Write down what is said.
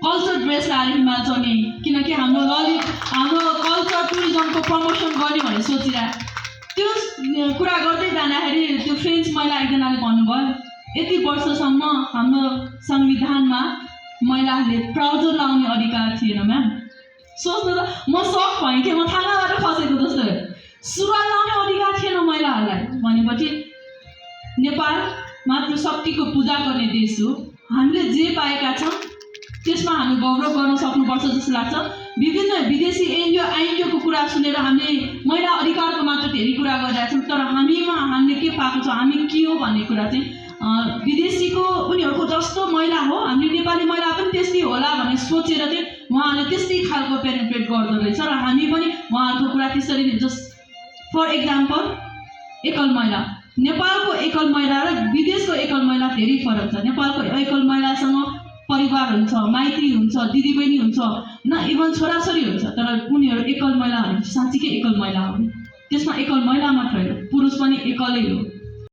Culture dress लाएर हिमाल चढ्ने, किनकि हाम्रो कल्चर टुरिज्मको प्रमोसन गर्ने भनेर सोचिरहेको। त्यो कुरा गर्दै जाँदाखेरि त्यो फ्रेन्च महिला एकजनाले भन्नुभयो, यति वर्षसम्म हाम्रो संविधानमा महिलाहरूले ट्राउजर लाउने अधिकार थिएन म्याम। सोच्नु त, म सक भएँ कि म थाङ्गाबाट खसेको जस्तो। सुरुवाल लाउने अधिकार थिएन महिलाहरूलाई भनेपछि नेपाल मातृशक्तिको पूजा गर्ने देश हो। हामीले जे पाएका छौँ त्यसमा हामी गौरव गर्न सक्नुपर्छ जस्तो लाग्छ। विभिन्न विदेशी एनजिओको कुरा सुनेर हामीले महिला अधिकारको मात्र धेरै कुरा गरिरहेका छौँ, तर हामीले के पाएको छ, हामी के हो भन्ने कुरा चाहिँ विदेशीको उनीहरूको जस्तो महिला हो, हामीले नेपाली महिला पनि त्यस्तै होला भन्ने सोचेर चाहिँ उहाँहरूले त्यस्तै खालको पेनिट्रेट गर्दो रहेछ र हामी पनि उहाँहरूको कुरा त्यसरी नै। जस्ट फर एक्जाम्पल, एकल महिला, नेपालको एकल महिला र विदेशको एकल महिला धेरै फरक छ। नेपालको एकल महिलासँग परिवार हुन्छ, माइती हुन्छ, दिदीबहिनी हुन्छ, न इभन छोराछोरी हुन्छ, तर उनीहरू एकल महिला भनेपछि साँच्चीकै एकल महिला हो। त्यसमा एकल महिला मात्र होइन, पुरुष पनि एकलै हो।